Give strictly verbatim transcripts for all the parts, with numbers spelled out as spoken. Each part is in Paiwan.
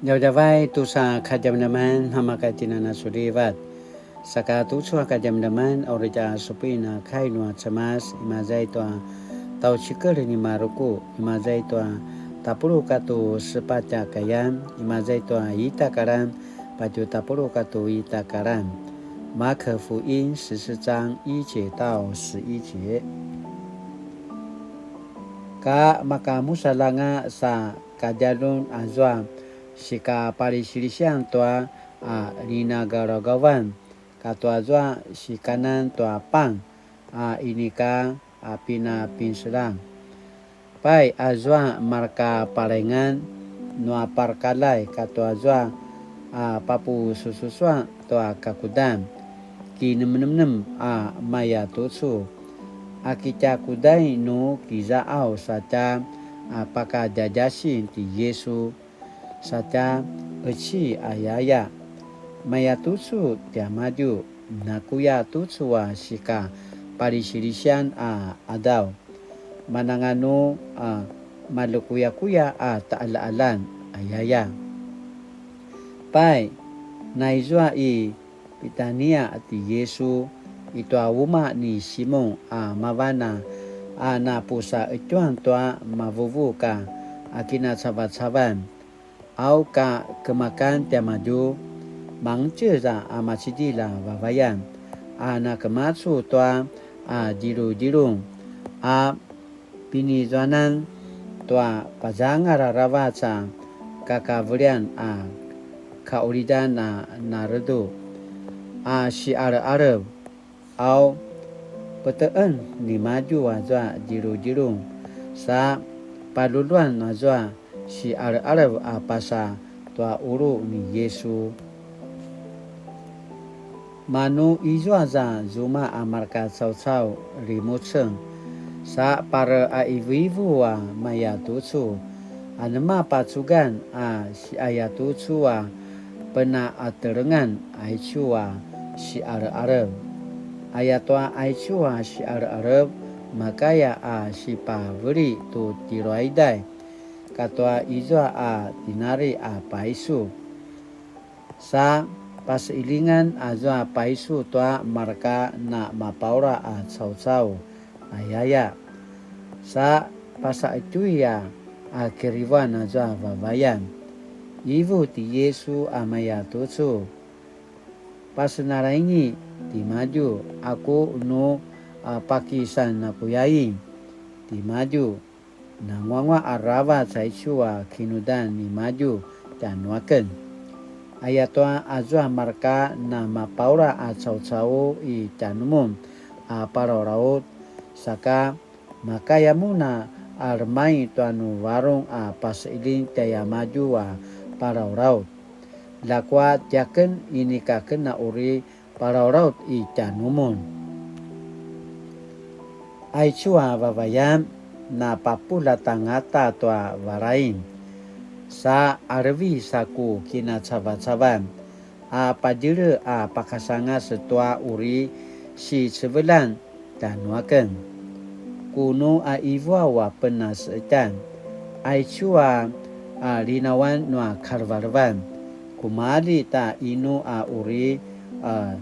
Djavadjavay tusa kadjamadjaman, namakatjinana sulivat. Saka tucu a kadjamadjaman, a uri tja supuin a kai nua Cemas, imaza i tua tjaucikel ni Maruku, imaza i tua tapuluq katua sepatj a kayan, imaza i tua ita a karan, patje tapuluq katua ita a karan. 馬可福音十四章一節到十一節。 Ka makamusalj anga sa kadjaljun azua sikapalisilisian tua a linagalagavan, katua zua sikanan tua pang a inika a pinapinselang. Pai azua marka palaingan nua parakaljai katua zua a papusususuan tua kakudan, kinemenemnem a maya tucu. A kitjakudai nu kiza'au satja a pakadjadjasin ti Yisu, satja eci ayaya. Maya tucu tiamadju, nakuya tucu a sikapalisilisian a adaw. Mananganu a malekuyakuya a ta'ala'alan ayaya. Pai, naizua i Pitania ti Yisu i tua umaq ni Simun a mavan a, a napusa'etjuan tua mavuvuk a, a kinacavacavan. Au ka kemakan tiamadju, mangtjez a macidilj a vavayan, a nakemacu tua a djiludjilung, a pinizuanan tua pazangal aravac a kakavelian a kaqulidan a naredu, a si'ale'alev, au pete'en nimadju azua djiludjilung, sa paluluan azua si'ale'alev a pasa tua qulu ni Yisu. Manu izua za zuma a marka caucau limuceng, sa pare'aivuivu a maya tucu, anema pacugan a siayatucu a pena'atelengan aicu a si'ale'alev. Ayatua aicu a si'ale'alev makaya a sipaveli tu tjeluaidai, katua izua a dinari a paisu. Sa pase'ilingan azua paisu tua marka na mapaula a caucau ayaya. Sa pasa'etjui a kirivuan azua vavayan. Ivu ti Yisu a maya tucu, pasenalaingi timadju, aku nu a pakisan nakuyain timadju. Nanguanguaq aravac aicu a kinudan nimadju tjanuaken. Ayatua azua marka na mapaula a caucau i tjanumun a palalaut, saka makaya mun a lemaing tua nu varung a pase'iling tjaiamadju a palalaut. Ljakua tiaken inika ken a uri palalaut i tjanumun. Aicu a vavayan, na papuljat angata tua valain, sa alevi sa ku kinacavacavan, a padjele a pakasangas tua uri sicevelan tjanuaken. Ku nu a ivuaw a penase'etjan, aicu a, a linawan nua kalevelevan, kumalji ta inu a uri, a,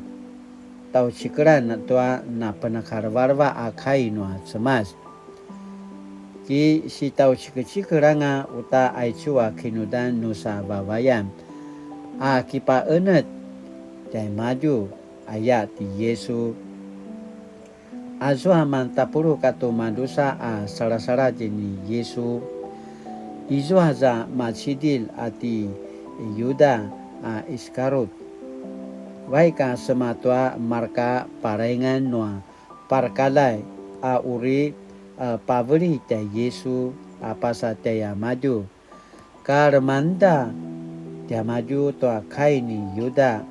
tjaucikelan tua napenakalevaleva a kai nua Cemas. Ki sitjaucikecikel anga uta aicu a kinudan nu sa vavayan, a kipaqenetj tjaimadju, aya ti Yisu. Azua mantapuluq katu madrusa a salasaladj ni Yisu, izua za macidilj a ti Yuda a Iskariut, vaik a sema tua marka palaingan nua parakaljai a uri, a, paveli tjai Yisu a pasa tjaiamadju. Ka lemangeda tiamadju tua kai ni Yuda,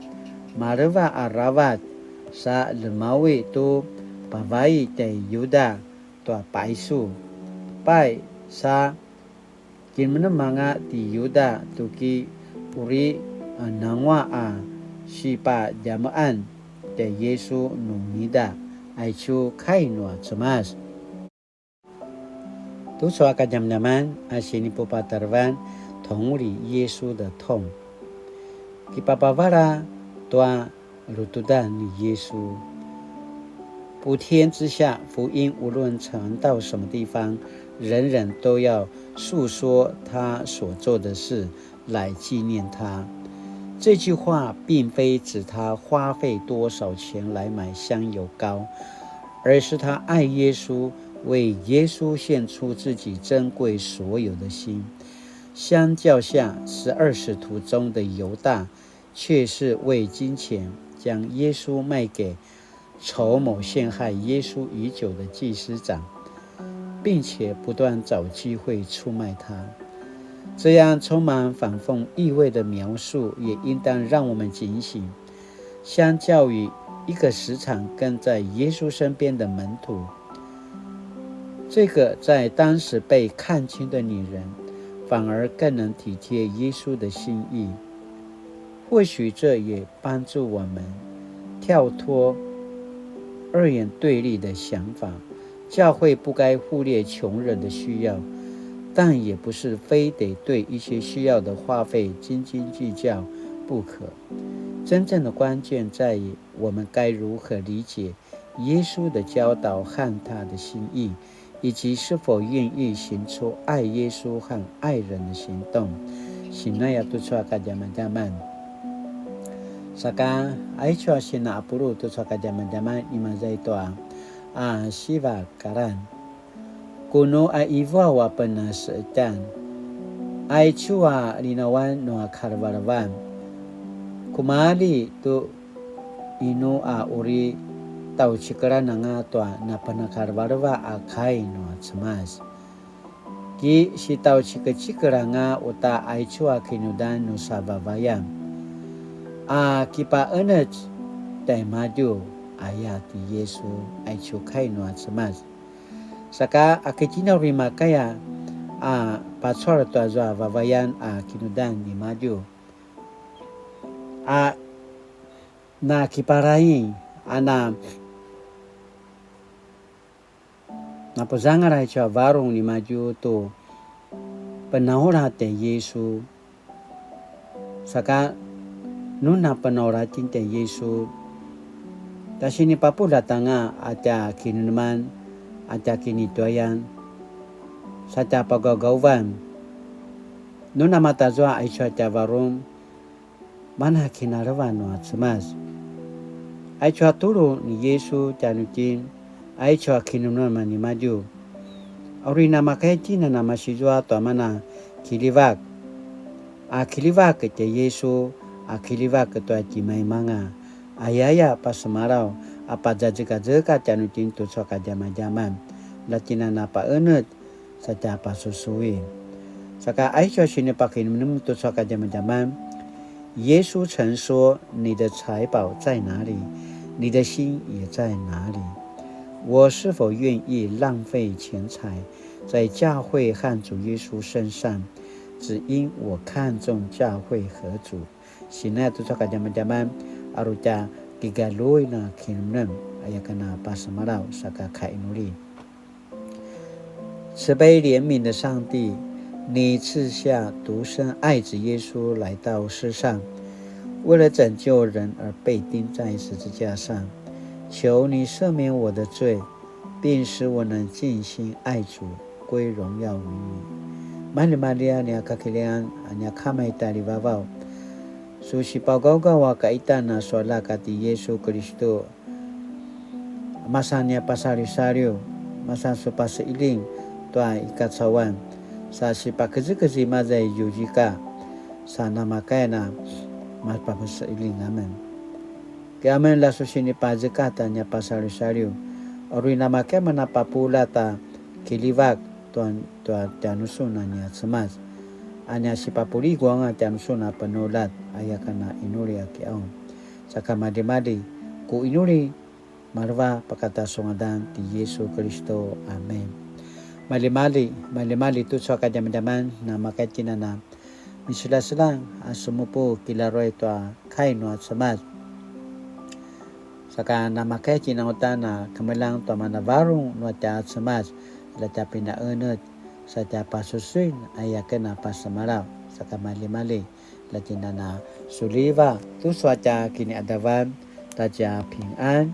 maleva aravac, sa lemawi tu pavai tjai Yuda tua paisu. Pai, sa kinemenem anga ti Yuda tu ki uri, a, nanguaq a sipadjameqan tjai Yisu nungida, aicu kai nua Cemas. Tucu a kadjamadjaman a sinipupatarevan 同理耶稣的痛。Kipapavala tua lutudan ni Yesu. 普天之下，福音无论传到什么地方，人人都要述说他所做的事，来纪念他。这句话并非指他花费多少钱来买香油膏，而是他爱耶稣，为耶稣献出自己珍贵所有的心。相较下，十二使徒中的犹大却是为金钱将耶稣卖给筹谋陷害耶稣已久的祭司长，并且不断找机会出卖他。这样充满反讽意味的描述，也应当让我们警醒。相较于一个时常跟在耶稣身边的门徒，这个在当时被看轻的女人，反而更能体贴耶稣的心意。或许这也帮助我们跳脱二元对立的想法。教会不该忽略穷人的需要，但也不是非得对一些需要的花费斤斤计较不可。真正的关键在于，我们该如何理解耶稣的教导和他的心意，以及是否愿意行出爱耶稣和爱人的行动。Sinaya tucu a kadjamadjaman. Saka, aicu a sina apulu tucu a kadjamadjaman, imaza i tua a siva kalan. Kunu a ivuaw a penasetan. Aicu a linawan nua kalevalevan. Kumali tu inu a uri taucikelan anga tua napenakalevaleva a kai nua Cemas. Ki sitaucikecikel anga uta aicu a kinudan nu sa vavayan. A kipaenec tjaimadju aya ti Yesu aicu kai nua Cemas. Saka a kitjinaw uri makaya a pacual tua zua vavayan a kinudan nimadju. A na kiparaing, a na, napuzangal aicu a varung nimadju tu penaula tjai Yesu. Saka nu na penaula itjen tjai Yesu, ta sinipapuljat anga a tja kinemeneman, a tja kinituayan, sa tja pagaugauvan. Nu namatazua aicu a tja varung, mana kinalevan nua Cemas. Aicu a tulu ni Yesu tjanuitjen, aicu a kinemeneman nimadju. A uri namakaya itjen a namasizua tua mana kiljivak. A kiljivak tjai Yesu, a kiljivak tua timaimanga. Ayaya pasemalaw, a pazazekazekatj tjanuitjen tucu a kadjamadjaman. La itjen a napaenec, sa tja pasusui. Saka aicu a sinipakinemnem tucu a kadjamadjaman, 耶稣曾说：你的财宝在哪里，你的心也在哪里。我是否愿意浪费钱财在教会和主耶稣身上，只因我看重教会和主？Sinaya tucu a kadjamadjaman, a uri tja kigaljuin a kinemnem, aya ken a pasemalaw, saka kainuli. 慈悲怜悯的上帝，你赐下独生爱子耶稣来到世上，为了拯救人而被钉在十字架上。求你赦免我的罪，并使我能尽心爱主，归荣耀于你。Maljimalji a nia kakiljan, a nia Kama i tjaivavaw. Su sipagawgaw a kaitan a su aljak a ti Yesu Kiristu. Masa nia pasalisaliw, masa su paseiling tua i kacauan, sa sipakezekezi maza i djudjika, sa namakaya na mapaseiling amen. Ki amen la su sinipazekatj a nia pasalisaliw, a uri namakaya amen a papuljat a kiljivak tua, tua tjanusun a nia Cemas, a nia sipapuligu anga tjanusun a penuljat, aya ken a inuli a kiaun. Saka maljimalji, ku inuli, maleva pakata su ngadan ti Yesu Kiristu. Amen. Maljimalji, maljimalji tucu a kadjamadjaman, namakaya itjen a na miseljaseljang a semupu kilaruay tua kai nua Cemas. Saka namakaya itjen a uta na kemeljang tua mana varung nua tja Cemas, la tja pinaenec, sa tja pasusuin, aya ken a pasemalaw. ta kamalimali. Latjinana suliva tu sua tja kiniadavan ta tja pingan.